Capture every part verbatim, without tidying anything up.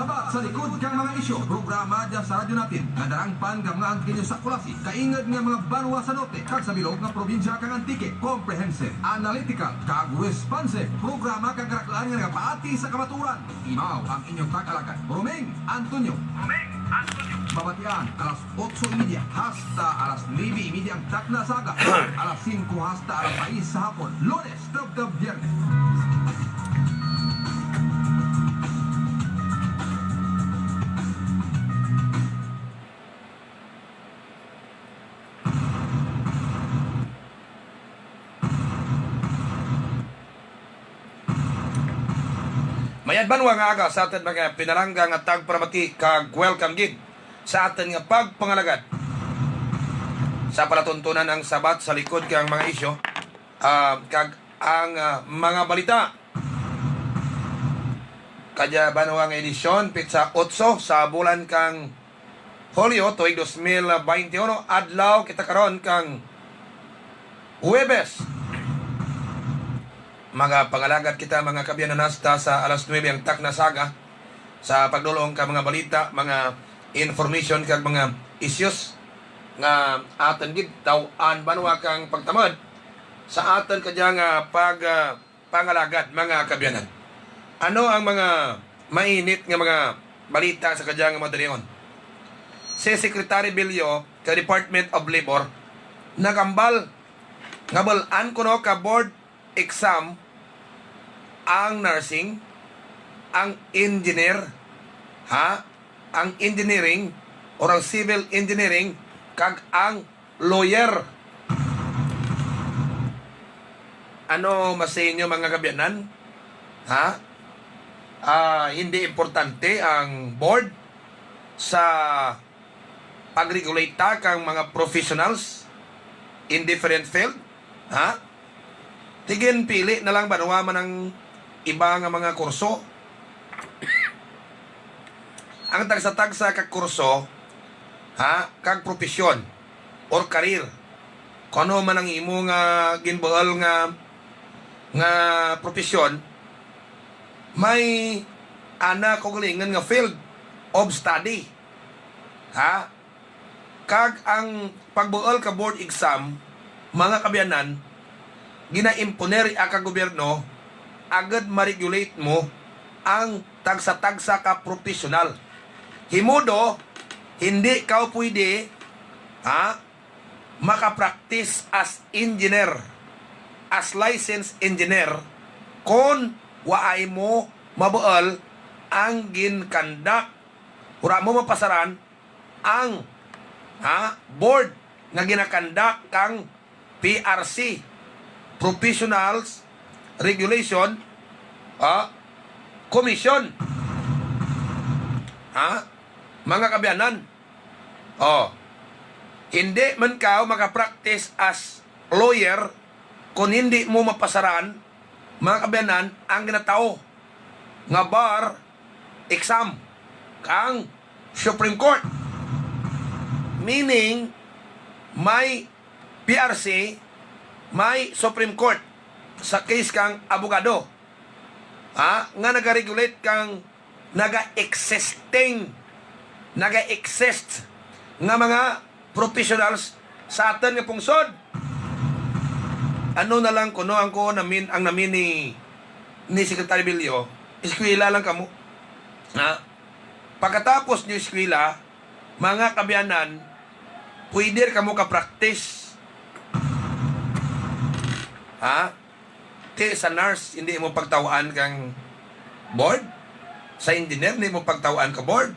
Sa likod kang mga isyu, programa dya sa Radyo Natin, nga darangpan kang mga Antiqueño sa Culasi, kaingod nga mga banwa sa norte, kag sa bilog nga probinsya kang Antique. Comprehensive, analytical, kag responsive programa kang karaklaan nga nagapati sa kamatuoran. Imaw ang inyong tag-alagad, Roming Antonio. Roming Antonio. Babatian alas otso y media hasta alas nuebe y media ang takna sa aga, alas singko hasta alas sais sa hapon, Lunes tubtob Biyernes. Mayad banwa nga aga sa aton mga pinalangga nga tagparamati, kag welcome gid sa aton nga pagpangalagad sa palatuntunan ang Sabat sa likod kang mga isyu, ah, kag ang, ah, mga balita. Kadya banwa nga edisyon, pitsa otso sa bulan kang Hulyo, tuig dos mil baynte uno, adlaw kita karon kang Huwebes. Magapangalagad kita, mga kaabyanan, hasta sa alas nuebe ang takna sa aga, sa pagdul-ong ka mga balita, mga information, kag mga issues nga aton gid taw-an banwa kang pagtamod sa aton kadya nga pag, ah, pangalagad, mga kaabyanan. Ano ang mga mainit nga mga balita sa kadya nga mga dalion? Si Secretary Bilyo sa Department of Labor nagambal nga bal-an kuno ka board exam ang nursing, ang engineer, ha? Ang engineering or ang civil engineering kag ang lawyer. Ano mas sa inyo, mga kaabyanan? Ha? Ah, hindi importante ang board sa pag-regulate ta kang mga professionals in different field? Ha? Ti ginpili na lang banwa man ang iba nga mga kurso. Ang tagsa-tagsa ka kurso, ha, kag propesyon or career, kung ano man ang imo nga ginbuhol nga, nga propesyon, may ana kaugalingon nga field of study, ha? Kag ang pagbuhol ka board exam, mga kaabyanan, ginaimponer iya ka gobyerno agud ma-regulate mo ang tagsa-tagsa ka professional. Himodo, hindi ka pwede, ha, maka-practice as engineer, as licensed engineer, kon waay mo mabuhol ang ginkandak. Wala mo mapasaran ang, ha, board nga ginakandak kang P R C, Professionals Regulation, ah, Commission. Ha? Mga kaabyanan, oh, hindi man ka maka-practice as lawyer kung hindi mo mapasaran, mga kaabyanan, ang ginatao nga bar exam kang Supreme Court. Meaning, may P R C, may Supreme Court sa case kang abogado, ha, nga nagaregulate kang naga-existing, naga-exist nga mga professionals sa aton nga pungsod. Ano na lang kuno ang ko namin, ang namin ni, ni Secretary Bilyo, eskwela lang kamo. Ha? Pagkatapos niyo eskwela, mga kaabyanan, pwede ra kamo ka-practice. Ha? Ti sa nurse, hindi mo pagtawaan kang board. Sa engineer, hindi mo pagtawaan ka board.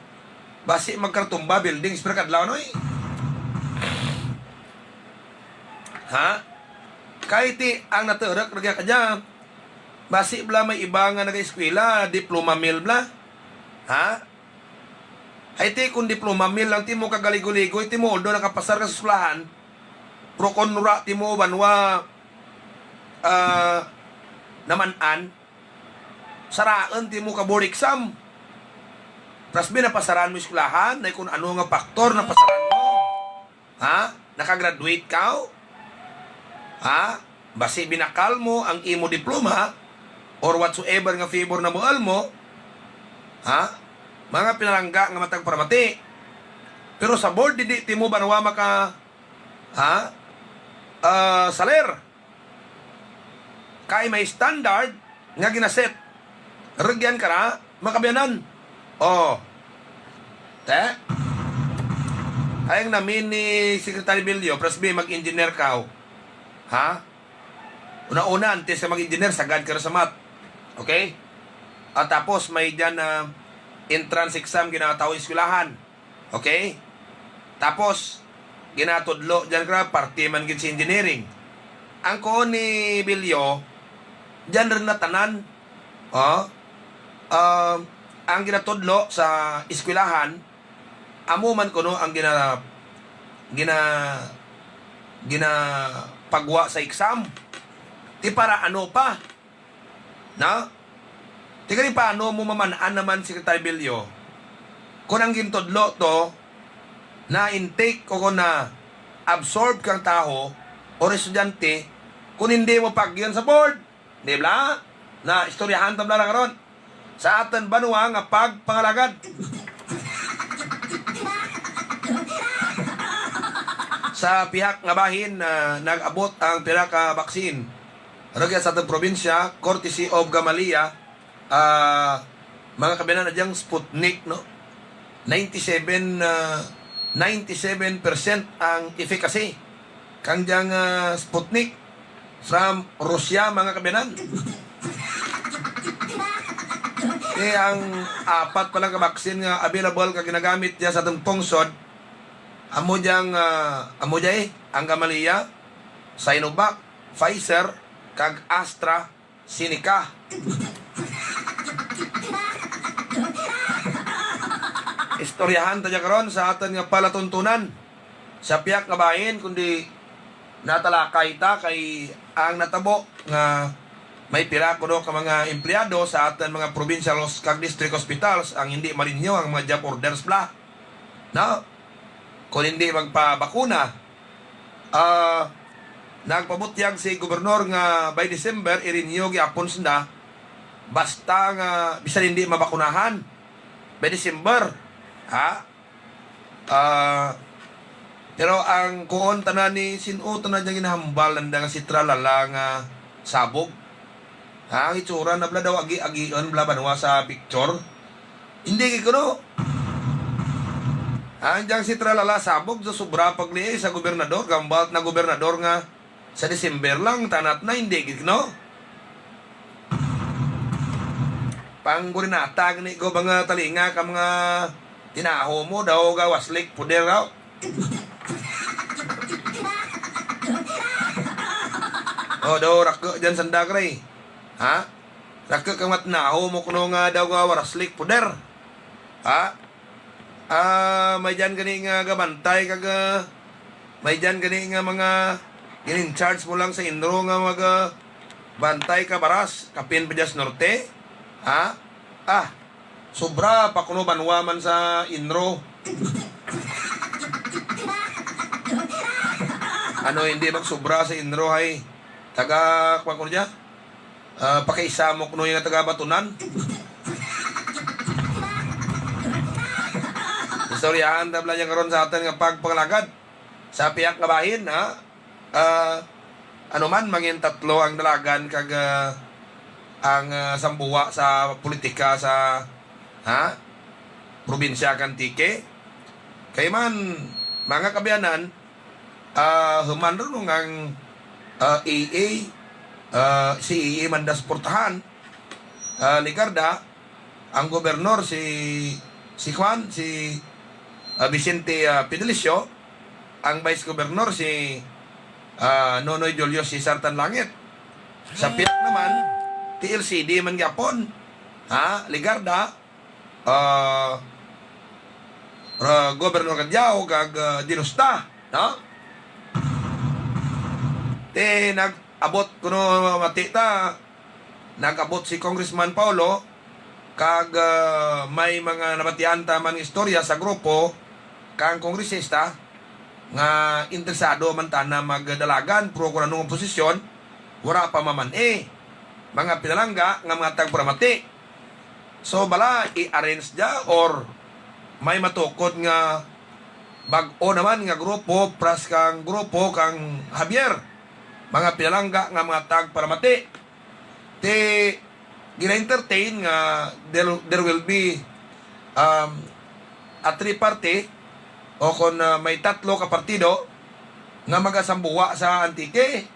Basi magkartumba buildings, pero kadlaw, no, eh. Ha? Kay ti ang naturok ra ka dyan. Basi bala may iba nga nag-eskwela, diploma mill bala. Ha? Ay ti, kung diploma mill lang ti mo kagaligoy-ligoy, ti mo, although nakapasar ka sa eskwelahan, pero kung wala ti mo banwa, ah, naman-an, saraon ti mo ka board exam. Pras bi napasaran mo eskwelahan, na kung ano nga factor napasaran mo. Ha? Nakagraduate ka? Ha? Basi binakal mo ang imo diploma or whatsoever nga favor na buhal mo, ha? Mga pinalangga nga matag paramati. Pero sa board, hindi timo banwa maka, ha? Ah, saler. Kay may standard nga ginaset. Rugyan ka na, mga kaabyanan. Oh. Te? Ay, ang namin ni Secretary Bilyo, Pres B, mag-engineer ka, oh. Ha? Una-una, antes ka mag-engineer, sagad ka na sa math. Okay? At tapos, may dyan na entrance exam ginataw eskwelahan. Okay? Tapos, ginatudlo dyan ka, parte man gid sa engineering. Ang kuon ni Bilyo, dyan rin na tanan. Oh? Um, ang ginatudlo sa eskwelahan, amo man kuno ang gina-, gina-, ginapagwa sa exam. Ti para ano pa? No? Ti kani paano mo maman-an naman, Secretary Bilyo, kung ang gintudlo to na intake o kung na absorb kang tawo o estudyante, kung hindi mo pagyan sa board? Di ba? Na istoryahan ta bala karon sa aton banwa nga pagpangalagad. Sa pihak nga bahin, ah, nag-abot ang pira ka baksin rugya sa aton probinsya, courtesy of Gamalia, ah, mga kabiyanan, na diyang Sputnik, no? Ninety-seven, ah, ninety-seven percent ang efficacy kang diyang, ah, Sputnik from Russia, mga kabiyanan. Eh, ang apat pa lang ka vaccine nga available ka ginagamit diya sa atong pungsod, amo diyang, ah, amo diya eh, ang Gamalia, Sinovac, Pfizer, kag AstraZeneca. Istoryahan ta dya karon sa aton nga palatuntunan sa piyak nga bahin, kundi natalakay ta kay ang natabo nga may pira kuno ka mga empleyado sa aton mga provincial hos-, kag district hospitals ang hindi ma-renew ang mga job orders bla. No? Kung hindi magpabakuna, ah, nagpabutyag si gobernador nga by December, i-renew gyapon sila. Basta nga, bisan hindi mabakunahan, by December. Ha? Ah, pero ang kuon tanan ni sin-o tanan diyang ginahambal nanda nga si Tralala nga sabog. Ha, ang itsura na bala daw agi-agion bala banwa sa picture. Hindi gid kuno. Ang diyang si Tralala sabog sa sobra pagliay sa gobernador, gambal na gobernador nga sa December lang, tanat na, hindi gid, no? Panggurinata gani ko mga talinga ka mga tinaho mo, daw gawas lik, puder raw. Oh, daw rako dyan sandag, Ray. Ha? Rako ka mga tinaho mo kuno nga daw gawas lik, puder. Ha? Ah, may dyan gani nga gabantay kag, ah, may dyan gani nga mga gin-in-charge mo lang sa inro nga mag, ah, bantay ka baras, kapin pa dyan sa norte? Ha? Ah, sobra pa kuno banwa man sa inro. Ano hindi magsubra sa inro, hay? Taga, kwan ko dyan? Ah, pakiisa mo kuno yung taga Batunan. Istoryahan ta bala niya karon sa aton nga pagpangalagad sa piyak nga bahin, ha? Ah, ano man, mangin tatlo ang dalagan kag, ah, ang, ah, sambuwa sa politika sa, ha? Probinsya kang Antique. Kay man, mga kabiyanan, ah, human ron ang, ah, A A, ah, si A A man da suportahan, ah, Legarda, ang gobernor si, si Juan, si, ah, Vicente, ah, Fedelicio, ang vice governor si, ah, Nonoy Julio Cesar Tanlangit. Sa piyak naman, T L C D man gyapon. Ha, Legarda, ah, ah, Governor Cadiao kag, ah, Denosta, no? Ti nag-abot kuno mati ta, nag-abot si Congressman Paolo kag, ah, may mga nabatian ta man istorya sa grupo kang kongresista nga interesado man tana magdalagan, pero kung anong posisyon, wala pa maman-i. Mga pinalangga nga mga tagparamati. So, bala, i-arrange niya or may matukod nga bag-o naman nga grupo, pras kang grupo kang Javier. Mga pinalangga nga mga tagparamati. Ti, gina-entertain nga there, there will be, um, a three-party o kon, ah, may tatlo ka partido nga magasambuwa sa Antique.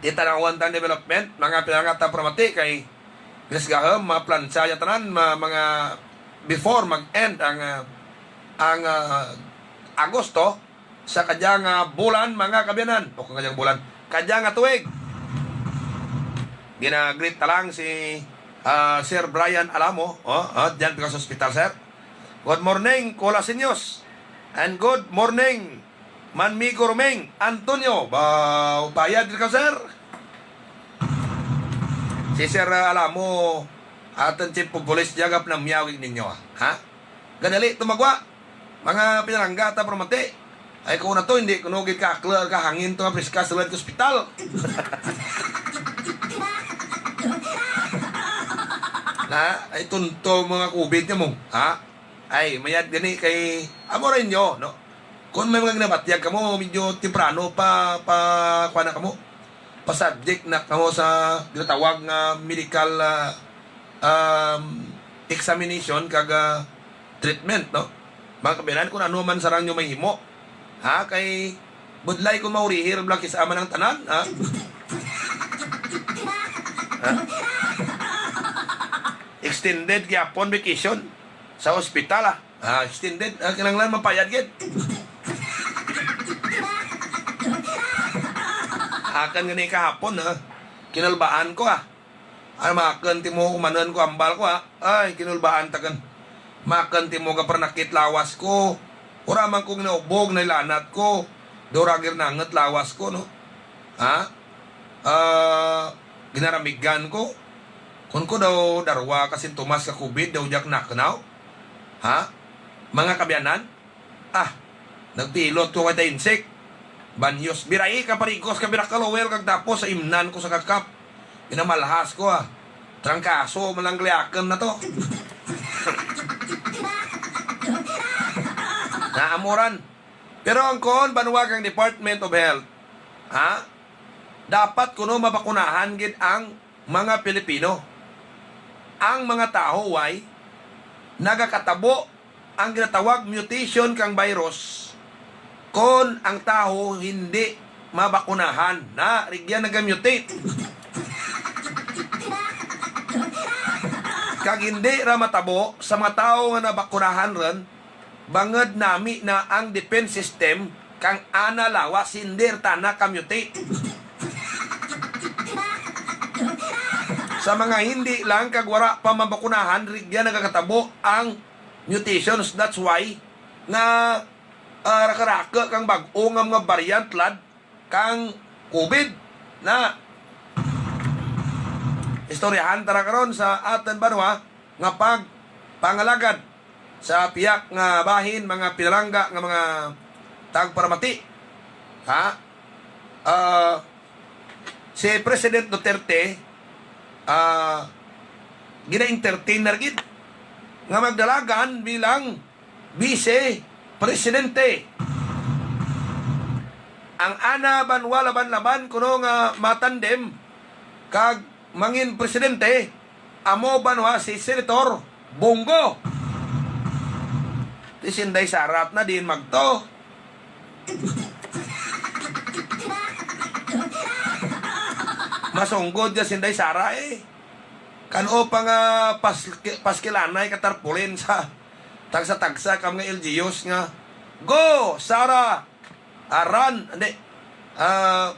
Ti, tanawan tang development, mga pinalangga tagparamati, kay Please gahom, maplansya ya tanan, ma-, mga before mag-end ang, ah, ang, ah, Agosto, sa kadya nga bulan, mga kaabyanan, o kadya nga bulan, kadya nga tuig. Gina-greet ta lang si, ah, Sir Brian Alamo, oh, oh, diyan pa ka sa ospital, sir. Good morning, Colaseños. And good morning, Manmigo Romeng Antonio. Ba, bayad ka, sir? Si Sir, ah, Alamo, atong chief of police, yagap na miyawig ninyo, ah. Ha? Gadali, tumagwa. Mga pinalangga tagparamati. Ay, kung na to, hindi ko nugit ka, akla, ka hangin to, nga priska, sulod ka ospital. Na, ay, tunto, mga covid niya mo. Ha? Ay, mayad gani kay amo ra inyo, no? Kung may mga ginabatyag kamo, medyo temprano pa, pa, kuha na kamo. Pa-subject na kamo sa ginatawag nga medical, ah, um, examination kag, ah, treatment, no? Mga kaabyanan, kung ano man sarang nyo mahimo. Ha? Kay budlay ko maurihir, bla, kis-a man ang tanan, ha? Ha? Extended gyapon vacation sa ospital, ah. Ah, extended. Ah, kinahanglan mapayad gid. Akan gani kahapon, ha. Kinulbaan ko, ah. Ay, makon ti mo umanon ko, ambal ko, ha. Ay, kinulbaan ta kan. Makon ti mo ka parnakit lawas ko. Wala man ko ginaubog, nailanat ko. Dura gid nanget lawas ko, no. Ha? Ah, ginaramigan ko. Kun ko daw darwa ka sintomas ka covid, daw diak naknaw. Ha? Mga kaabyanan? Ah, nagpilot ko kay ta insik. Banyos, birai ka parigos ka birak ka lowel kag tapos sa imnan ko sa kakap. Pinamalhas ko, ah. Trangkaso, malangliakan na to. Naamuran. Pero ang kon banwa kang Department of Health, ha? Dapat kuno mabakunahan gid ang mga Pilipino. Ang mga tawo way nagakatabo ang ginatawag mutation kang virus kon ang tawo hindi mabakunahan na rigyan nagamutate. Kag hindi ra matabo sa mga tawo nga nabakunahan ron, bangod nami na ang defense system kang ana lawas hindi ra tana kamutate. Sa mga hindi lang kag wala pa mabakunahan, rigya nagakatabo ang mutations. That's why nga, ah, rakaraka kang bag-o nga mga variant lad kang covid na istoryahan tara karon sa aton banwa nga pagpangalagad sa piyak nga bahin, mga pinalangga nga mga tagparamati. Ha? Ah, si President Duterte, ah, gina-entertain na gid nga magdalagan bilang Vice Presidente. Ang ana banwa laban-laban kuno nga matandem kag mangin presidente, amo banwa si Senator Bong Go. Ti si Inday Sara na diin magto. Masunggod ya si Inday Sara, eh. Kan-o pa nga pas-, paskilanay ka tarpaulin sa tagsa-tagsa ka mga L G Us nga, "Go, Sara!" Ah, run, hindi. Ah,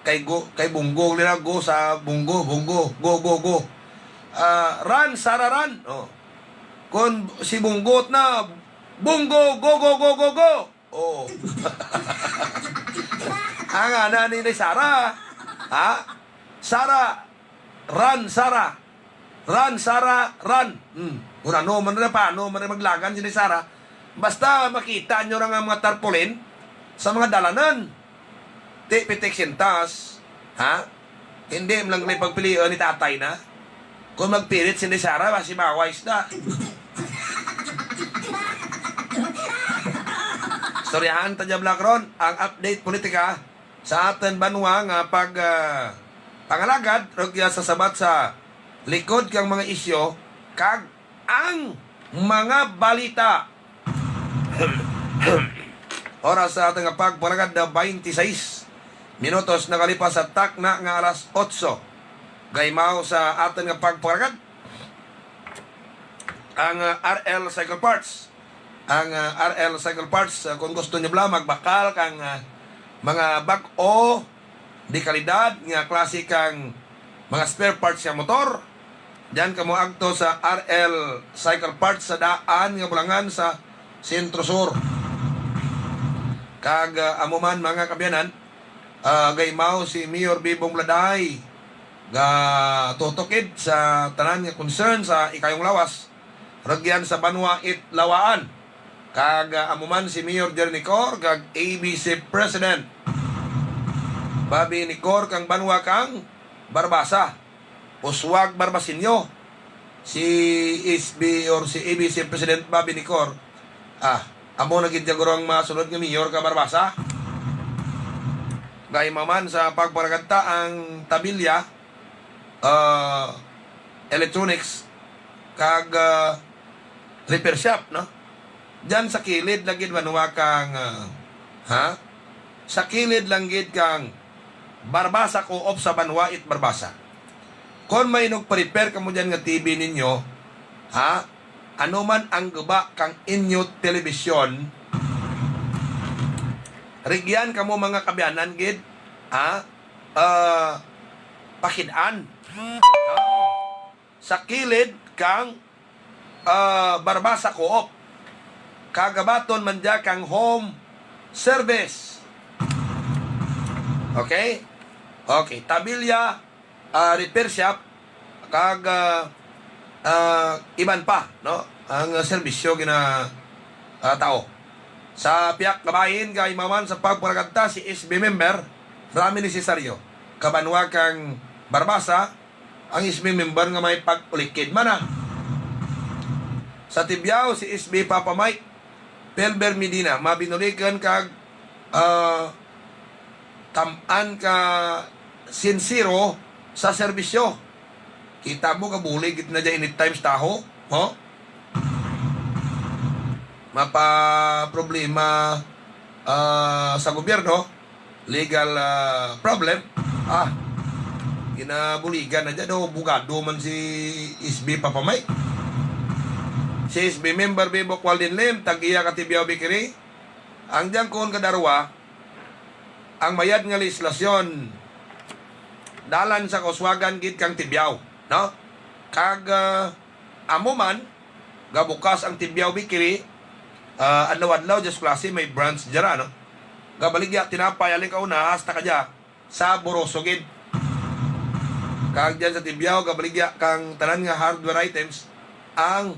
kay Go, kay Bong Go nila, go sa Bong Go, Bong Go, go, go, go. Ah, run, Sara, run. Oh. Kung si Bong Go na, Bong Go, go, go, go, go, go. Oh. Ang ana ni, ni Sara. Ha? Sara, run, Sara. Run, Sara, run. Hmm. Kung ano man na, paano man na maglagan si Sara. Basta makita nyo ra nga mga tarpaulin sa mga dalanan. Ti pitik sintas, ha? Hindi man lang may pagpilian ni tatay na. Kung magpilit si Inday Sara, basi mawais na. Istoryahan ta dyan, Black Ron, ang update politika sa aton banwa nga pag, ah, pangalagad, rugya sa sabat sa likod kang mga isyu, kag ang mga balita. Oras sa aton nga pagpalagad na twenty-six minutos nakalipas sa takna nga alas otso. Gaimaw sa aton nga pagpalagad ang, ah, R L Cycle Parts. Ang, ah, R L Cycle Parts, ah, kung gusto nyo bala magbakal kang, ah, mga bag-o, di kalidad nga klase kang mga spare parts sa motor, diyan kamo agto sa R L Cycle Parts sa daan nga bulangan sa Centro Sur. Kag, ah, amo man, mga kaabyanan, ah, gaimaw si Mayor Bebong Bladay, gatutok gid sa tanan nga concern sa ikayong lawas, rugyan sa banwa it lawaan. Kag, ah, amo man si Mayor Jerry Necor kag A B C President Bobby Necor kang banwa kang Barbaza, Uswag, Barbasinyo. Si S B or si A B C President Bobby Necor, ah, amo na gid siguro ang masunod nga mayor ka Barbaza. Gaimaw man sa pagpalagad ta ang tabilya, ah, electronics, kag, ah, repair shop, no? Diyan sa kilid lang gid banwa kang, ah, ha? Sa kilid lang gid kang Barbaza Co-op sa banwa it Barbaza. Kon may nagpa-repair kamo diyan nga T V ninyo, ha? Ano man ang guba kang inyo telebisyon, rugyan kamo, mga kaabyanan, gid, ha? Ah, pakid-an. Sa kilid kang, ah, Barbaza Co-op. Kagabaton man dya kang home service. Okay? Okay, tabilya, ah, repair shop, kag, ah, ah, iban pa, no? Ang serbisyo gina, ah, tao. Sa piyak kabahin, gaimaw man sa pagpalagad ta si S B member Rami Necesario, kabanwa kang Barbaza, ang S B member nga may pag-ulikid man, ah. Sa Tibiao, si S B Papa Mike, Pelber Medina, mabinuligan kag, ah, tam-an ka sinsero sa serbisyo. Kita mo, kabulig gid na dyan anytime sa taho, ho? Mapa problema, ah, sa gobyerno, legal, ah, problem. Ah, ginabuligan na dyan, oh, bugado man si S B Papa Mike. Si S B member Bebok Walden Lim, tag-iya ka Tibiao Bakery. Ang diyang kuon kadarwa, ang mayad nga legislasyon, dalan sa kauswagan gid kang Tibiao, no? Kag, ah, amo man, gabukas ang Tibiao Bakery, ah, adlaw-adlaw, just klase, may branch dira, no? Gabaligya tinapay, alin ka una, hasta ka dya, sa Boroso gid. Kag dyan sa Tibiao, gabaligya kang tanan nga hardware items, ang,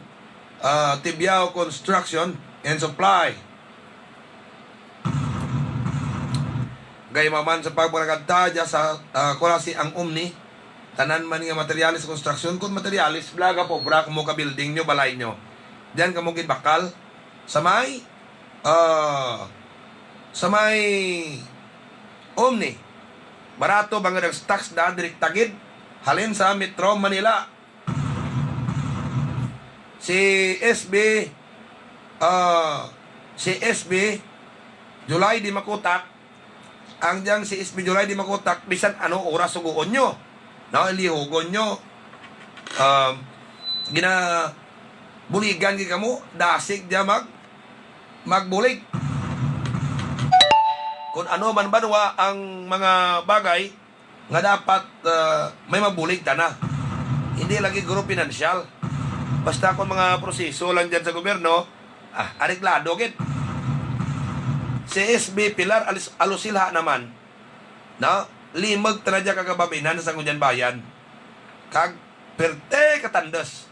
ah, Tibiao Construction and Supply. Gaimaw man sa pagpalagad ta dya sa, ah, Kurasi ang Omni. Tanan man nga materyales sa konstruksyon, kun materyales, blaga po, bra, kamo ka building nyo, balay nyo. Diyan kamo gid bakal. Sa may, ah, sa may Omni. Barato, bangod ang stocks da, direkta gid. Halin sa Metro Manila. Si S B, ah, si S B, July di makutak, ang diyang si S B July di makutak, bisan ano oras suguon nyo. No, lihugon nyo. Um, ginabuligan gid kamo, dasig diya mag, magbulig. Kung ano man banwa ang mga bagay nga dapat, ah, may mabulig tana. Hindi lagi guro pinansyal. Basta kung mga proseso lang dyan sa gobyerno, ah, areglado gid. Si S B Pilar Alis-, Alusilha naman, no? Limag tana dyan kagababinan sa Sangguniang Bayan. Kag perte katandas.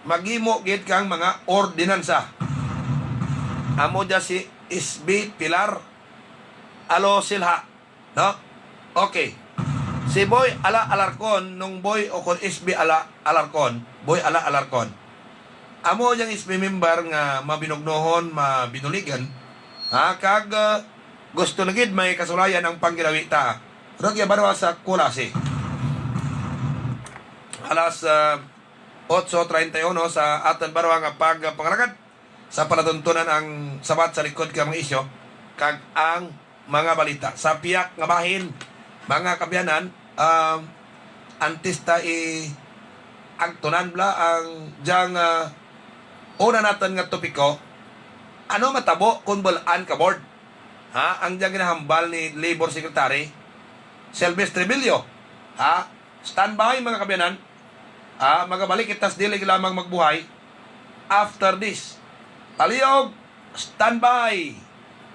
Maghimo gid kang mga ordinansa. Amo dyan si S B Pilar Alusilha. No? Okay. Si Boy Ala Alarcon, nung Boy o kon S B Ala Alarcon, Boy Ala Alarcon. Amo yang S B member nga mabinugnohon, mabinuligan, ha, kag, ah, gusto na gid may kasulayan ang pangginawi ta. Rugya barwa sa Kulasi. Alas, ah, otso treinta y uno sa aton barwa nga pagpangalagad sa palatuntunan ang sabat sa likod ka mga isyu kag ang mga balita. Sa piyak nga bahin, mga kabyanan, um, antes ta i-agtunan bala ang dyang, ah, una naton nga topiko, ano matabo kung bal-an ka board? Ha? Ang dyang ginahambal ni Labor Secretary Silvestre Bilyo. Ha? Standby, mga kabyanan. Ah, magabalik kita sa dili lamang magbuhay after this. Palihog, standby!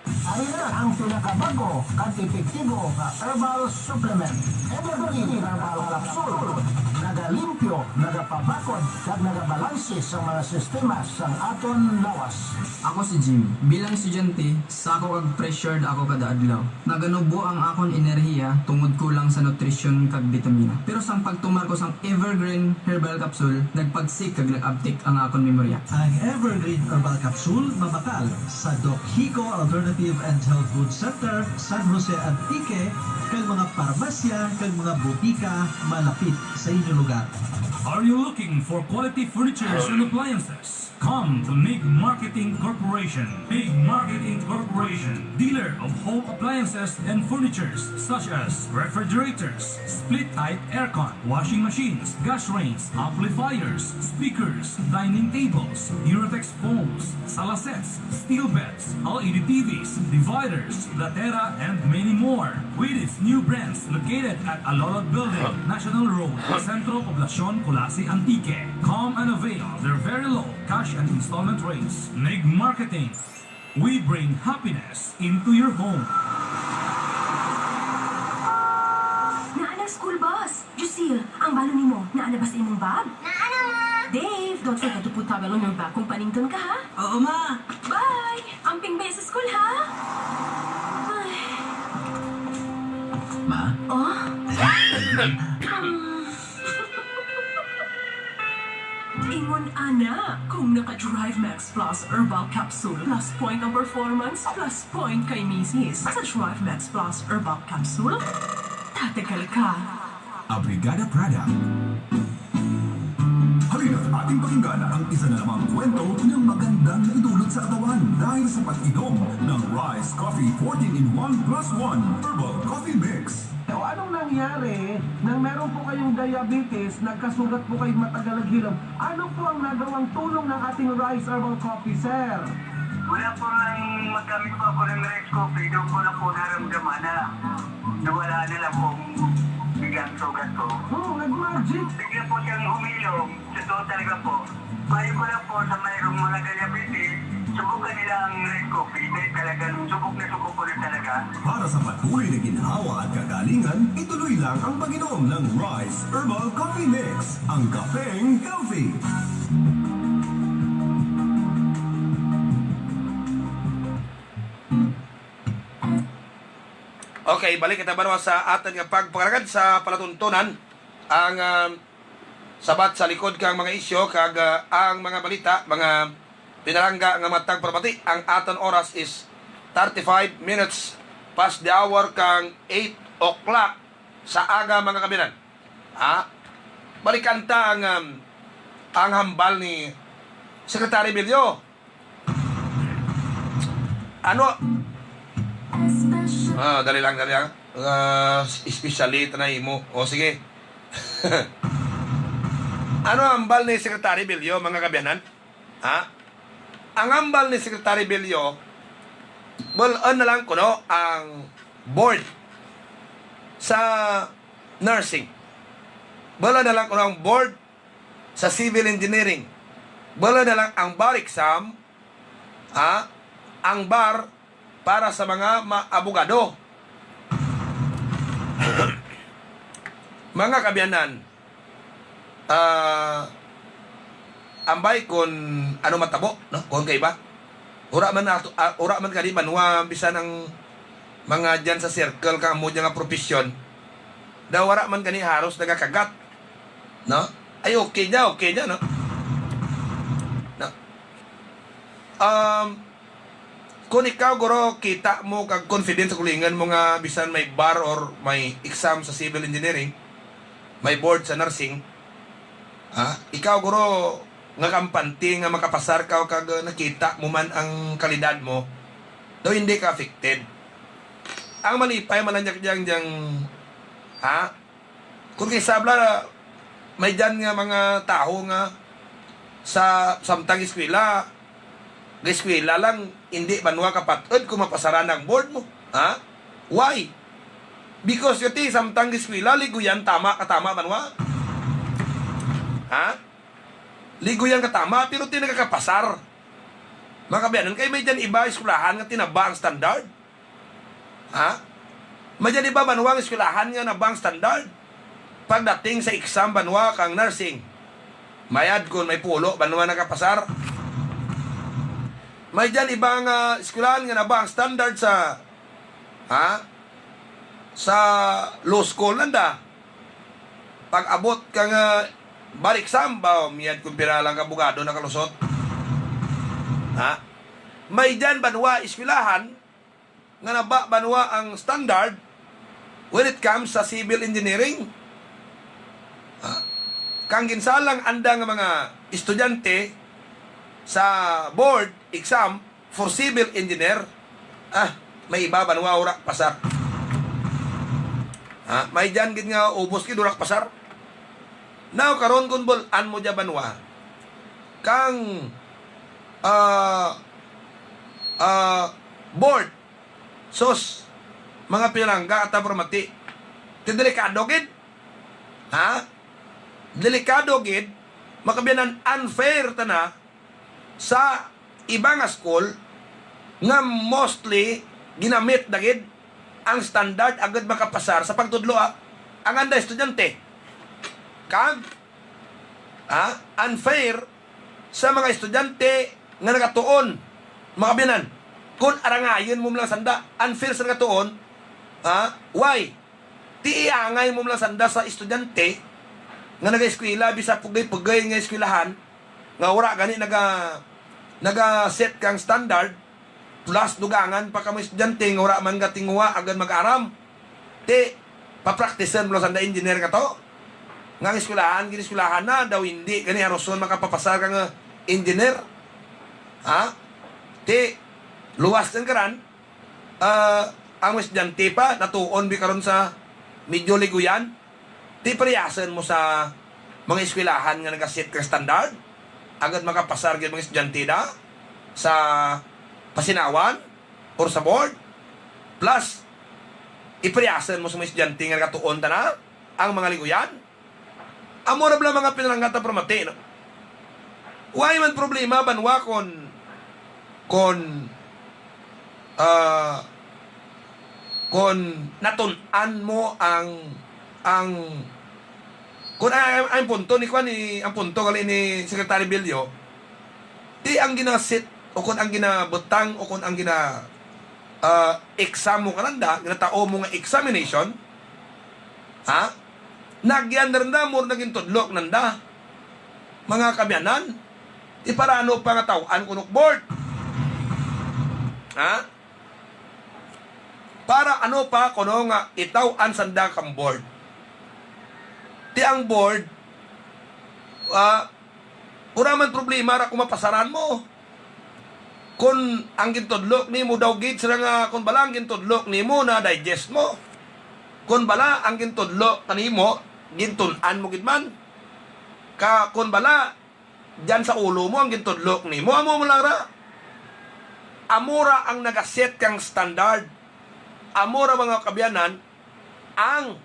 Ari na ang pinakabago kag epektibo nga herbal supplement. Evergreen Herbal Capsule. Nagalimpyo, nagapabakod, kag nagabalanse sa mga sistema sang aton lawas. Ako si Jim. Bilang estudyante, sako kag pressured ako kada adlaw. Naganubo ang akon enerhiya tungod kulang sa nutrisyon kag bitamina. Pero sang pagtumar ko sang Evergreen Herbal Capsule, nagpagsik kag nag-abtik ang akon memorya. Ang Evergreen Herbal Capsule mabakal sa Doc Hico Alternative and Health Food Center, San Jose, Antique, kag mga parmasya kag mga botika malapit sa inyo lugar. Are you looking for quality furnitures and appliances? Come to Mig Marketing Corporation. Mig Marketing Corporation, dealer of home appliances and furnitures such as refrigerators, split-type aircon, washing machines, gas range, amplifiers, speakers, dining tables, Eurotex phones, sala sets, steel beds, L E D T Vs, dividers, latera, and many more. With its new branch located at Alolod Building, National Road, Centro Poblacion, Culasi, Antique. Come and avail their very low cash and installment rates. Mig Marketing. We bring happiness into your home. Naa na ang school bus. Jusil, ang balon nimo, naa na ba sa imong bag? Naa na, ma. Dave, don't forget to put towel on your back kung panington ka, ha? Oo, ma. Bye! Amping baya sa school, ha? Ay. Ma? Oh? Um. Ingon ana, kung naka-Drive Max Plus Herbal Capsule, plus point ang performance, plus point kay misis. Sa Drive Max Plus Herbal Capsule, tatagal ka. A Brigada Prada. Halina't ating pakinggan ang isa na namang kwento ng magandang naidulot sa katawan dahil sa pag-inom ng Rice Coffee fourteen in one plus one Herbal Coffee Mix. O, anong nangyari nang meron po kayong diabetes, nagkasugat po kayo, matagal naghilom? Ano po ang nagawang tulong ng ating Rice Herbal Coffee, sir? Wala po nang magamit po ako ng Rice Coffee, doon ko na po naramdaman na nawala na lang po ang bigang sugat ko. Oo, nag-magic. Bigla po siyang humilom. Totoo talaga po. Payo ko lang po sa mayroong mga diabetes, subukan nila ang Rice Coffee dahil talagang subok na subok ko na talaga. Para sa patuloy na ginhawa at kagalingan, ituloy lang ang pag-inom ng Rice Herbal Coffee Mix, ang kapeng healthy. Okay, balik kita, barwa, sa aton nga pagpangalagad sa palatuntunan. Ang, ah, sabat sa likod kang mga isyu kag, ah, ang mga balita, mga pinalangga nga matag pamati. Ang aton oras is thirty-five minutes past the hour kang eight o'clock sa aga, mga kabyanan. Ha? Balikan ta ang, um, ang hambal ni Secretary Bilyo. Ano? Ah, dali lang, dali lang. Ah, especially ito na imo. O, sige. Ano ang hambal ni Secretary Bilyo, mga kabyanan? Ha? Ang hambal ni Secretary Bilyo, bul-on na lang kuno ang board sa nursing. Bul-on na lang kuno ang board sa civil engineering. Bul-on na lang ang bar exam, ha? Ang bar para sa mga ma-, abogado. Mga kabyanan, ah, ambay kung ano matabo, no? Kung kaiba. Ura man ato, ah, ura man kani banwa, bisan ang mga dyan sa circle ka mo dyan nga profesyon, Daw wala man gani haros nagakagat. No? Ay, okay niya, okay niya, no? No? Um, kung ikaw, guro, kita mo kag confident sa kaugalingon mo nga bisan may bar or may exam sa civil engineering, may board sa nursing, ha? Ikaw, guro, nga kampante nga makapasar ka kag nakita mo man ang kalidad mo, daw hindi ka affected. Ang malipay man lang diyang, diyang, ha? Kung kay sabla, may dyan nga mga tawo nga sa samtang eskwela, eskwela lang, hindi banwa kapat-od kung mapasaran ang board mo. Ha? Why? Because yun ti, samtang eskwela, ligoyan, tama ka, tama banwa? Ha? Ligoyan ka, tama, pero ti nagakapasar. Mga kaabyanan, kay may dyan iba eskwelahan nga tinaba ang standard. Ha? May dyan iba banwa nga eskwelahan nga naba ang standard. Pagdating sa exam banwa kang nursing, mayad kon may pulo banwa nakapasar. May dyan iba nga eskwelahan nga naba ang standard sa, ha? Sa law school nanda. Pag-abot ka nga bar exam, ba, mayad kon pira lang ka abogado nakalusot. Ha? May dyan banwa eskwelahan nga naba banwa ang standard when it comes sa civil engineering. Ah, kang ginsalang anda nga mga estudyante sa board exam for civil engineer, ah, may iba banwa ura pasar. Ah, may dyan gid nga ubos gid ura pasar. Now, karon kung bul-an mo dyan banwa, kang, ah, ah, board, sus, mga pinalangga at pamati. Ti delikado gid. Ha? Delikado gid, mga kaabyanan, unfair ta na sa iba nga school nga mostly ginamit na gid ang standard agud makapasar sa pagtudlo, ah, ang anda estudyante. Kag, ah, unfair sa mga estudyante nga nagatuon, mga kaabyanan. Kung arangayon mo lang sanda, unfair sa nagatuon, ah, why? Ti iangay mo lang sanda sa estudyante nga nagaeskwela, bisa pugay-pugay nga eskwelahan, nga wala gani naga, naga-set kang standard, plus dugangan pa kamo estudyante nga wala man gatinguha agud mag-aram. Ti, papraktisan mo lang sanda engineer ka to. Nga ang eskwelahan, gineskwelahan na, daw hindi gani haroson makapapasar ka nga engineer. Ha? Ti, luwas lang karan, ah, ang mga estudyante pa, natuon bi karon sa medyo ligoyan. Ti, pariyasan mo sa mga eskwelahan nga nagaset kang standard, agud makapasar gyud mga estudyante da sa pasinawan or sa board. Plus, ipariyasan mo sa mga estudyante nga nagatuon ta na ang mga ligoyan. Amo ra bala mga pinalangga ta pamati, no? Why man problema banwa kon, kon, ah, kon natun-an mo ang, ang, kon ang, ang punto ni kwan ni, ang punto gali ni Secretary Bilyo, ti ang ginasit o kon ang ginabutang o kon ang gina, ah, exam mo kananda, ginatao mo nga examination, ha? Nagyan na rin na, mo naging tudlok nanda. Mga kaabyanan, ti para ano pa nga taw-an kunok board? Ha? Para ano pa kuno nga itaw-an sanda kang board? Ti ang board, ah, wala man problema ra kung mapasaran mo. Kung ang gintudlok nimo daw gid sila nga, kung bala ang gintudlok nimo na-digest mo. Kung bala ang gintudlok kanimo, gintun-an mo gid man. Ka, kung bala, dyan sa ulo mo ang gintudlok nimo, amo mo lang ra. Amo ra ang nagaset kang standard. Amo ra, mga kaabyanan, ang,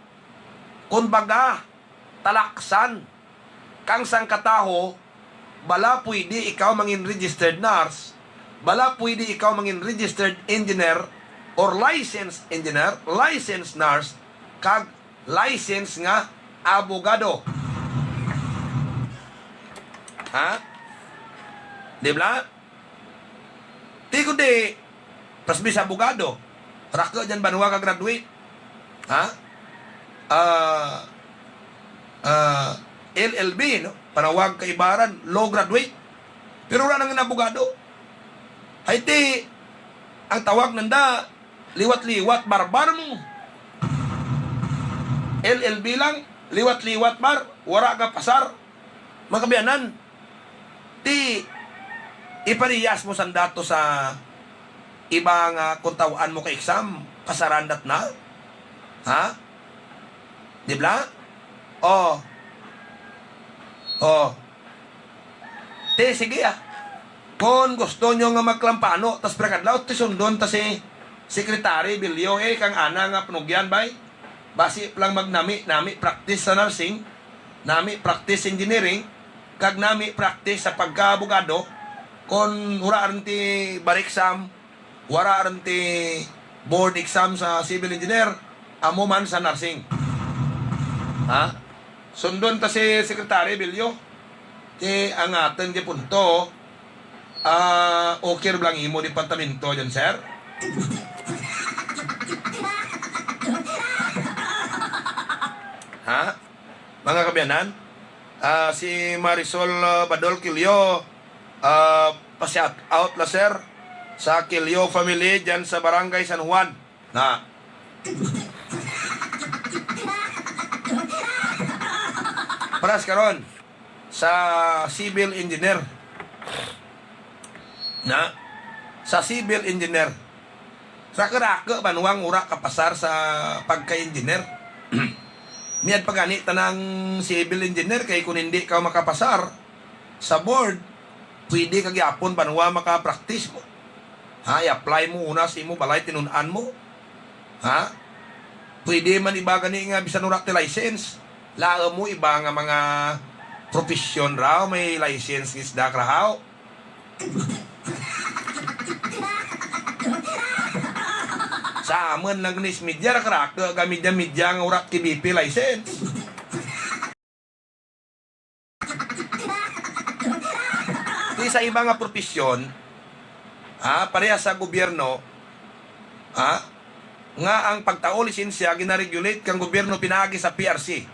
kung baga, talaksan kang sangkataho, bala pwede ikaw mangin registered nurse, bala pwede ikaw mangin registered engineer or licensed engineer, licensed nurse, kag license nga abogado. Ha? Di ba? Ti kundi, pas bisa abogado, rako dyan banwa ka graduate. Ha? ah, ah, L L B, no? Panawag kaibaran, law graduate. Pero wala nang abogado. Ay ti, ang tawag nanda, liwat-liwat, barbar mo. L L B lang, liwat-liwat, bar, wara ka pasar. Mga kabiyanan, ti, iparehas mo sanda to sa iba nga kung taw-an mo ka exam, pasaran dat na. Ha? Di bala? Oh. Oh. Ti, sige, ah. Kon gusto nyo nga magklampano, tas pagkadlaw, ti sundon ta si Secretary Bilyo, eh, kang ana nga panugyan, bay. Basi lang magnami-nami practice sa nursing, nami practice engineering, kag nami practice sa pagka-abogado, kon wara rin ti bar exam, wara rin ti board exam sa civil engineer, amo man sa nursing. Ha? Sundon ta si Secretary Bilyo. Ti ang aton di punto, ah, okay ra ba ang imo departamento dyan, sir? Ha? Mga kabiyanan, ah, si Marisol, ah, Badol Quilio, ah, pa-shout out la, sir, sa Quilio family dyan sa Barangay San Juan. Na. Paras karon sa civil engineer. Na. Sa civil engineer. Raka-raka banwang wara ka pasar sa pagka-engineer. Miyad pa gani tanang civil engineer kay kung hindi ka makapasar sa board, pwede ka gyapon banwa maka-practice mo. Ha, i-apply mo una sa imo balay tinun-an mo. Ha? Pwede man iba gani nga bisan wala ti license. Laom mo iba nga mga profesyon raw may license nga isda karahaw. Sa amon lang ni sa media, raka-raka ka media-media nga wala T V P license. Di sa iba nga profesyon, ha, pareha sa gobyerno, ha, nga ang pagtao lisensya ginaregulate kang gobyerno pinaagi sa P R C,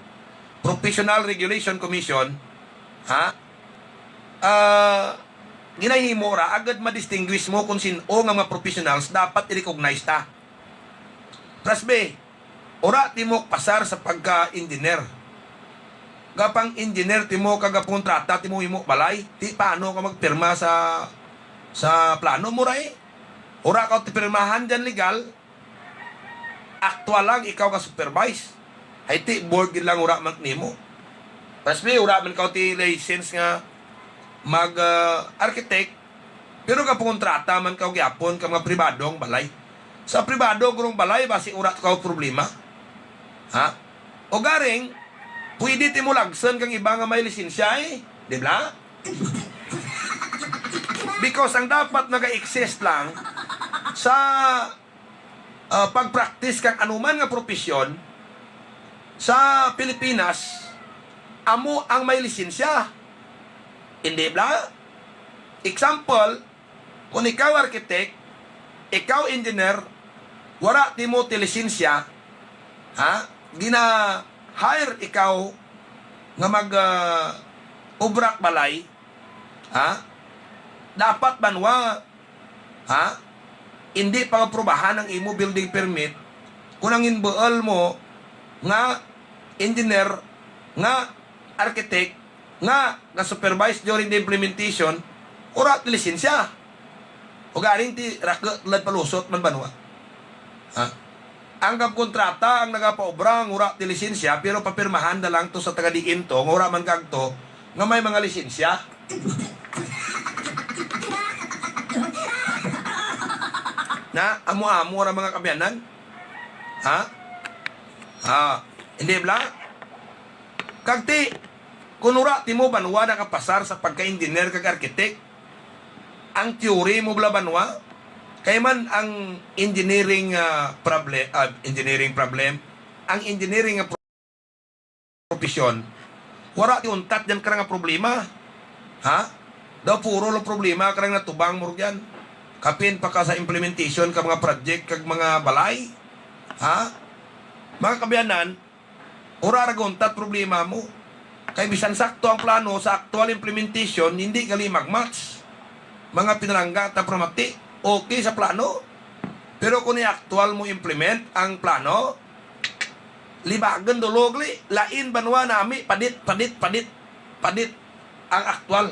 Professional Regulation Commission, ha, ah, ginahimo ra agud ma-distinguish mo kung sin-o nga mga professionals dapat i-recognize ta. Trust me, ora ti mo pasar sa pagka-engineer. Gapang engineer ti mo kag gapangontrata ti mo imo balay, ti paano ka magpirma sa, sa plano mo ra eh? Ora ka ti pirmahan dyan legal, aktual lang ikaw ka supervise. Ay ti board gid lang ora man nimo. Trust me, ora man ka ti license nga mag, ah, architect, pero gapangontrata man ka gyapon ka mga pribado ang balay. Sa pribado gurong balay, basi ura ka problema. Ha? O garing, pwede ti mo lagson kang iba nga may lisensya eh. Di ba? Because ang dapat naga-exist lang sa, ah, pag-practice kang anuman nga profesyon sa Pilipinas, amo ang may lisensya. Hindi bla? Example, kung ikaw architect, ikaw engineer, wala ti mo ti lisensya, ha? Gina-hire ikaw nga mag, ah, ubrak balay, ha? Dapat banwa, ha? Hindi pag-aprobahan ang imo building permit kung ang inbuol mo nga engineer, nga architect, nga ga-supervise during the implementation, ura ti lisensya. O garing ti rake tulad palusot man banwa. Ha? Ang gapkontrata ang nagapaobra nga ura ti lisensya, pero papirmahan na lang to sa taga-diin to, nga ura man kagto, nga may mga lisensya. Na, amo-amo ra mga kabiyanan. Ha? Ha? Hindi bla? Kag ti, kun ura ti mo banwa nakapasar sa pagka-engineer kag architect, ang theory mo bla banwa? Kay man ang engineering, ah, proble-, ah, engineering problem, ang engineering nga pro-, profesyon, wara ti untat diyan kara nga problema. Ha? Daw puro lang problema kara nga natubang mo diyan. Kapin pa ka sa implementation ka mga project kag mga balay. Ha? Mga kabiyanan, Ura ra guntat problema mo. Kay bisan sakto ang plano, sa actual implementation, hindi gali mag-match. Mga pinalangga ta pramati, okay sa plano. Pero kung i-actual mo implement ang plano, libagan dulog li, lain banwa nami, padit, padit, padit, padit ang actual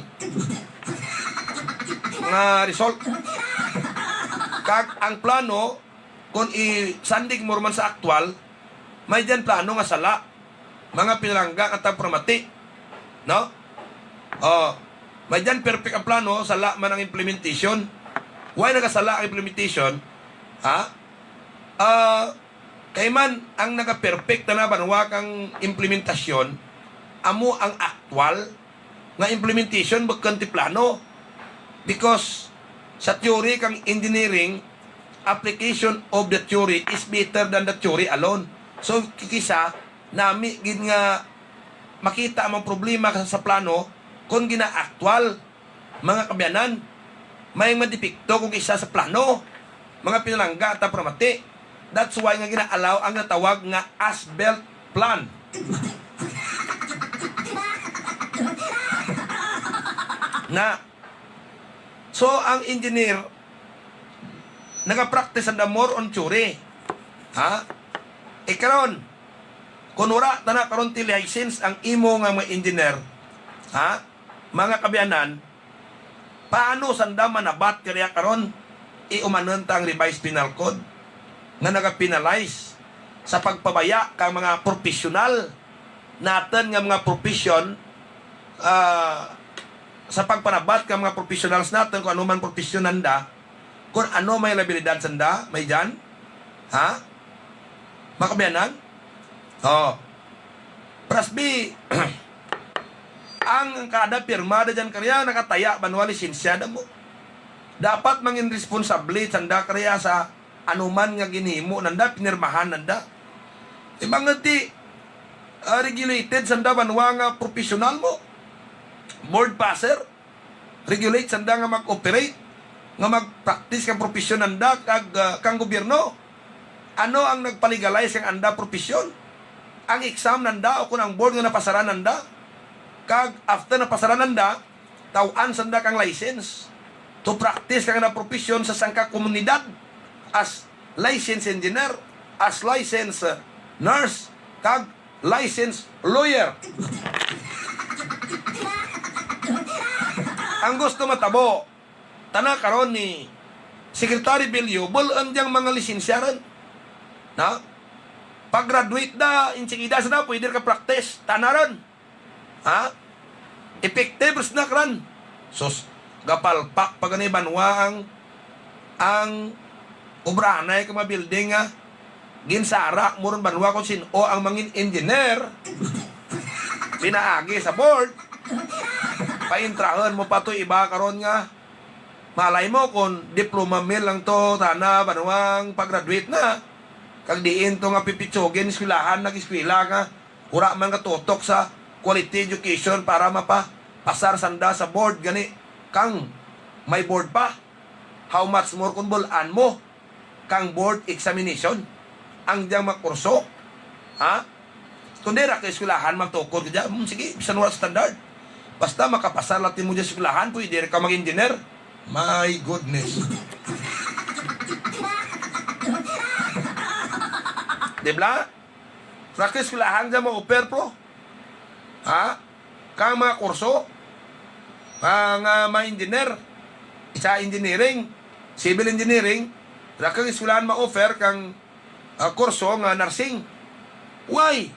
nga result. Kag ang plano, kung isandig mo man sa actual, may diyan plano nga sala. Mga pinalangga nga tagpamati, no? Oh, may diyan perfect ang plano, sala man ang implementation. Why nagasala ang implementation? Ha? Ah, kay man ang nagaperfect na banwa kang implementasyon, amo ang aktual nga implementation, bukon ti plano. Because sa theory kang engineering, application of the theory is better than the theory alone. So, kisa nami gid nga makita ang mga problema sa, sa plano kung gina-actual, mga kaabyanan. May madepekto kung isa sa plano, mga pinalangga ta pramati. That's why nga gina-allow ang natawag nga as-built plan. Na, so, ang engineer, nagapractice sanda more on theory. Ha? E karon, kung wala ta na karon ti license ang imo nga mga engineer, ha? Mga kaabyanan, paano sanda manabat kariya karon? Iumanon ta ang revised penal code nga nagapenalize sa pagpabaya kang mga professional naton nga mga profession, ah, sa pagpanabat ka mga professionals naton, kung ano man profesyon nanda, kung ano may liabilidad sanda, may dyan? Ha? Mga kaabyanan? Oh. Prasbi, ang kada pirma da dyan kariya, nakataya, banwa lisensyada mo. Dapat mangin responsable sanda kariya sa anuman nga ginhimo nanda, pinirmahan nanda. Di ba nga ti, ah, regulated sanda banwa nga professional mo? Board passer, regulate sanda nga mag-operate, nga mag-practice kang profesyon nanda kag, ah, kang gobyerno. Ano ang nagpalegalize kang anda profesyon? Ang exam nanda o kung ang board nga napasaran nanda? Kag after napasaran nanda, taw-an sanda kang license to practice kang anda profesyon sa sangka komunidad as licensed engineer, as licensed, uh, nurse, kag licensed lawyer. Ang gusto matabo, tana karon ni Secretary Bello, bul-an diyang mga lisensya ron. Na? Pag-graduate na, insigida sa na, pwede ka practice. Tana ron. Ha? Effective sa na karon. Sus, gapalpak pa gani banwa ang, ang obra anay ka mga building nga ginsara mo ron banwa kung sin-o ang mangin engineer. Pinaagi sa board. Paintrahon mo pa to iba karon nga malay mo kung diploma mill lang to, tana banwang pag-graduate na. Kag diin to nga pipitsugin eskwelahan, nag-eskwela nga wala man katutok sa quality education para mapapasar sanda sa board gani kang may board pa. How much more kung bul-an mo kang board examination ang diyang mga kurso? Ha? Kung di ra ka eskwelahan magtukod ka dyan, hmm, sige, bisan wala standard. Basta makapasar lang timo dyan sa eskwelahan, pwede ra ka mag-engineer. My goodness. Di ba? Practice ko lang dyan mo-offer, pro. Ha? Kang mga kurso, ah, nga mga engineer, sa engineering, civil engineering, ra kang eskwelahan ma-offer kang, ah, kurso nga nursing. Why?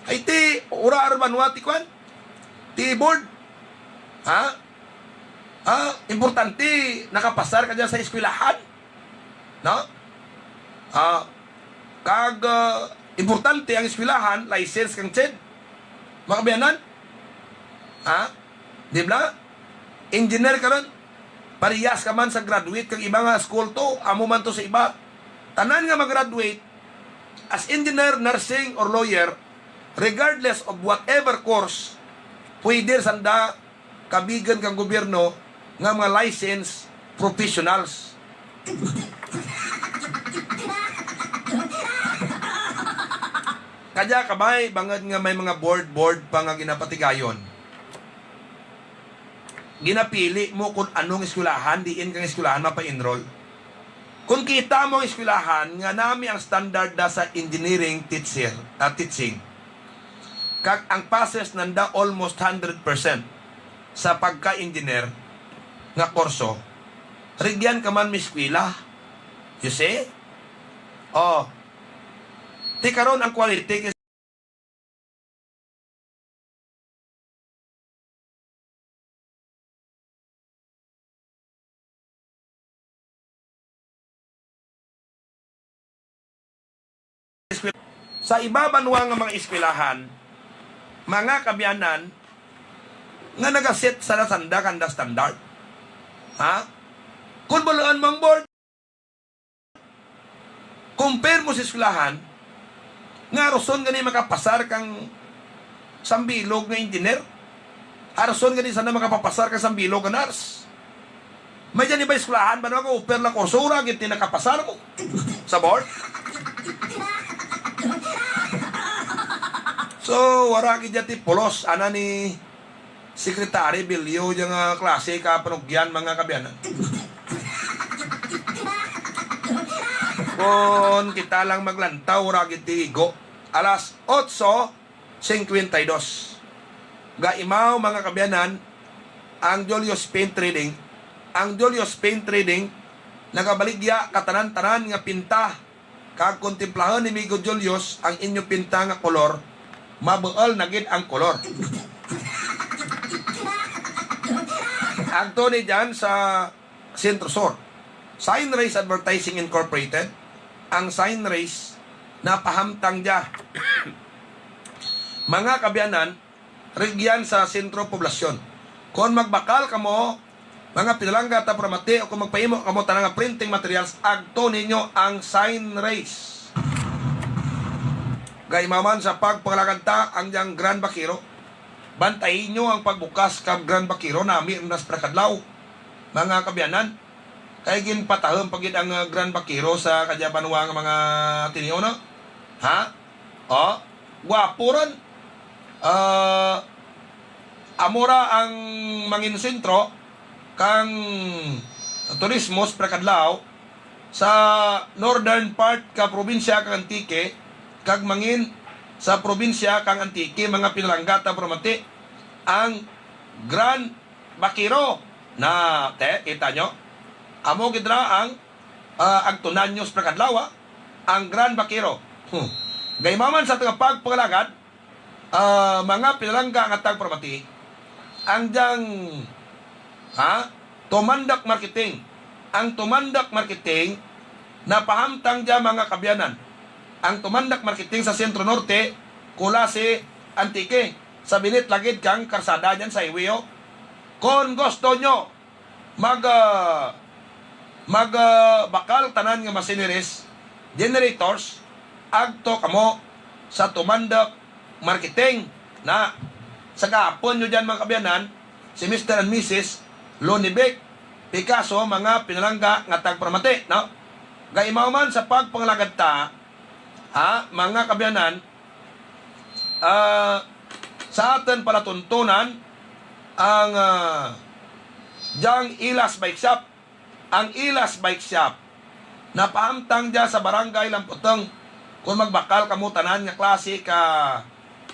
Ay, ti, ura arban wa ti kwan? Ti board. Ha? Ah, importante, nakapasar ka dyan sa eskwelahan. No? Ah, kag, ah, importante ang eskwelahan, license kang ched. Mga kaabyanan? Ha? Di ba? Engineer ka ron. Parehas ka man sa graduate kag iba nga school to, amo man to sa iba. Tanan nga mag-graduate, as engineer, nursing, or lawyer, regardless of whatever course, pwede sanda kabigan kang gobyerno nga mga licensed professionals. Kadya kabay, bangod nga may mga board-board pa nga ginapatigayon, ginapili mo kung anong eskwelahan, diin kang eskwelahan mapa-enroll. Kung kita mo ang eskwelahan nga nami ang standard da sa engineering teacher, ah, teaching, kag ang passes nanda almost hundred percent sa pagka-engineer nga kurso, rigyan ka man mi eskwela. You see? Oh, ti karon ang quality kay sa iba banwa nga mga eskwelahan, mga kabyanan, nga nagaset sa sanda kanda standard. Ha? Kung buluon mo ang board, compare mo sa eskwelahan, nga haruson gani makapasar kang sambilog nga engineer. Haruson gani sana makapapasar kang sambilog nga nurse. May dyan iba eskwelahan ba nga offer lang kursura, gid ti nakapasar mo sa board. So, wara gid dyan ti pulos, ana ni Secretary Bilyo, dyan nga klase ka panugyan, mga kabyanan. Kung kita lang maglantaw, wara gid ti igo. Alas otso cincuenta y dos. Gaimaw, mga kabyanan, ang Julius Paint Trading. Ang Julius Paint Trading nagabaligya ka tanan-tanan nga pinta, kag kontemplahon ni Migo Julius ang inyo pinta nga kolor, mabuol na gid ang kolor. Agto ni dyan sa Centro Sur. Sign Race Advertising Incorporated, ang Sign Race napahamtang dya. Mga kabyanan, rigyan sa Sentro Poblasyon. Kon magbakal kamo, mga pinalangga ta pramati, o kung magpahimo kamo tanan nga printing materials, agto ninyo ang Sign Race. Gaimaw man sa pagpangalagad ta ang diyang Grand Vaquero. Bantayi nyo ang pagbukas kag Grand Vaquero nami ron nas prekadlaw, mga kabyanan. Kay ginpatahom pa gid ang, ah, Grand Vaquero sa kadya banwa nga mga tinion, no? Ha? O, gwapo ron. Ah, amo ra ang mangin sentro kang turismo sa prekadlaw sa northern part ka probinsya kang Antique, kag mangin sa probinsya kang Antique, mga pinalangga ta pramati, ang Grand Vaquero. Na, te, kita nyo? Amo gid ra ang, ah, agtunan nyo sa prekadlaw, ah, ang Grand Vaquero. Hmm. Gaimaw man sa atong pagpangalagad, ah, mga pinalangga nga tagpramati, ang diyang, ha, Tumandak Marketing. Ang Tumandak Marketing, napahamtang dya, mga kabyanan. Ang Tumandak Marketing sa Centro Norte, Culasi, Antique. Sa binit lagid kang karsada dyan sa highway, oh. Kon gusto nyo mag, ah, mag, ah, bakal tanan nga machineries, generators, agto kamo sa Tumandak Marketing. Na, sa gahapon nyo dyan, mga kabyanan, si Mister and Missus Lonibic Picasso, mga pinalangga nga tagpramati, no? Gaimaw man sa pagpangalagad ta, ha, mga kabyanan, ah, sa aton palatuntunan ang, ah, diyang Ilas Bike Shop. Ang Ilas Bike Shop napahamtang dya sa Barangay Lamputong. Kung magbakal kamo tanan nga klase ka,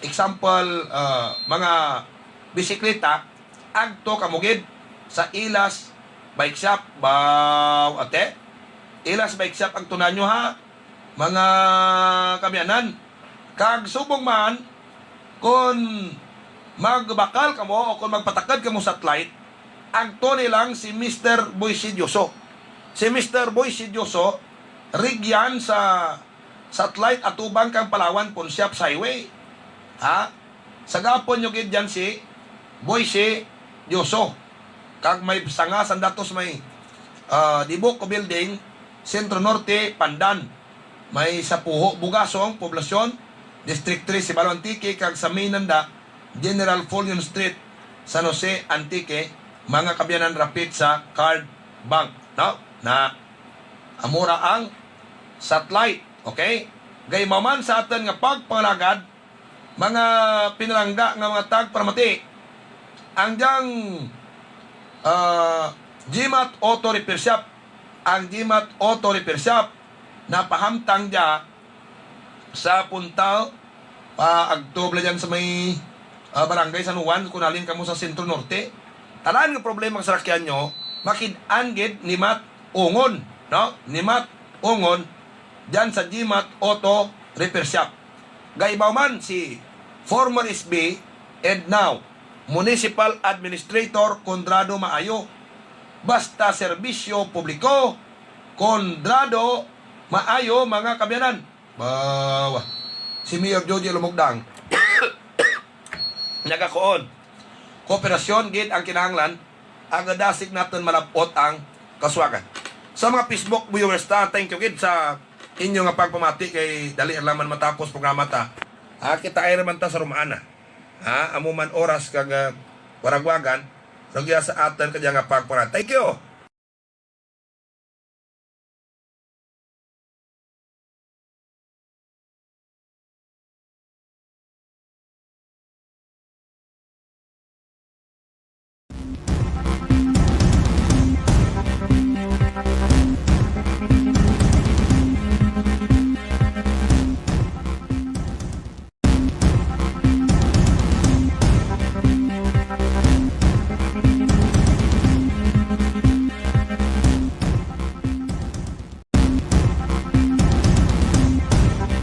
example, ah, mga bisikleta, agto kamo gid sa Ilas Bike Shop. Baw, ate, Ilas Bike Shop ang tunan nyo, ha, mga kabyanan. Kag subong man, kon magbakal kamo o kon magpatakad kamo sa Satellite, agto ni lang si Mister Boy Sidioso. Si Mister Boy Sidioso, rigyan sa Satellite atubang kang Palawan Pawn Shop sa highway. Ha? Sa gapon nyo gid dyan si Boy Sidioso. Kag may sanga sang datos may, ah, Dibuco Building, Centro Norte, Pandan. May sa Puho, Bugasong, Poblacion, District three, Sibalom, Antique, kag sa main nanda, General Fullon Street, San Jose, Antique, mga kabyanan, rapit sa Card Bank, no? Na, amo ra ang Satellite, okay? Gaimaw man sa aton nga pagpangalagad, mga pinalangga nga mga tagparamati, ang diyang, ah, Jimat Auto Repair Shop, ang Jimat Auto Repair Shop, napahamtang dya sa Puntal, pa agto bala dyan sa may, ah, Barangay San Juan, kung halin kamo sa Centro Norte. Tanan nga problema sa sarakyan nyo, makid-an gid ni Mat Ungon, no? Ni Mat Ungon, dyan sa Jimat Auto Repair Shop. Gaibaw man si former S B and now Municipal Administrator Conrado Maayo. Basta serbisyo publiko, Conrado Maayo, mga kabyanan. Bawa. Si Mayor Joji Lumugdang nagakuon. Kooperasyon gid ang kinahanglan, ang dasig naton malab-ot ang kasuwagan. Sa mga Facebook viewers ta, thank you gid sa inyo nga pagpamati kay dali lang man matapos programa ta. Ah, kita ay raman ta sa rumaana. Ah, amo man oras kag, ah, waragwagan, rugya sa aton kadya nga pagpamati. Thank you.